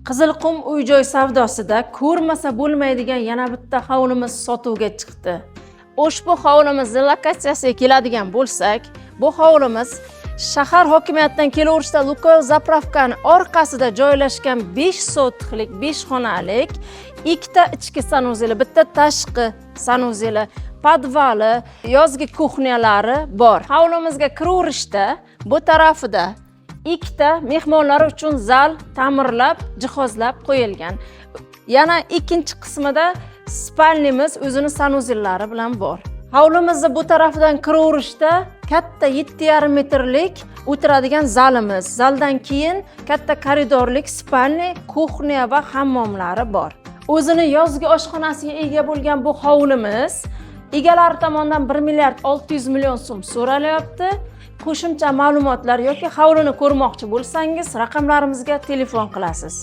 Qizilqum uy-joy savdosida ko'rmasa bo'lmaydigan yana bitta hovlimiz sotuvga chiqdi. Ushbu hovlimizni lokatsiyasiga keladigan bo'lsak, bu hovlimiz shahar hokimiyatidan kelaverishda Lukoyl заправка ni orqasida joylashgan 5 sotixlik, 5 xonalik, ikkita ichki санузел i, bitta tashqi санузел i, подвал i, yozgi кухня lari bor. Hovlimizga kiraverishda bu tarafida ikkita mehmonlar uchun zal ta'mirlab, jihozlab qo'yilgan. Yana ikkinchi qismida спальня miz o'zini санузел lari bilan bor. Hovlimizni bu tarafidan kiraverishda katta 7,5 metrlik o'tiradigan zalimiz. Zaldan keyin katta koridorlik спальня, кухня va hammomlari bor. O'zini yozgi oshxonasiga ega bo'lgan bu hovlimiz egalari tomonidan 1 milliard 600 million so'm so'ralyapti. Qo'shimcha ma'lumotlar yoki hovlini ko'rmoqchi bo'lsangiz, raqamlarimizga telefon qilasiz.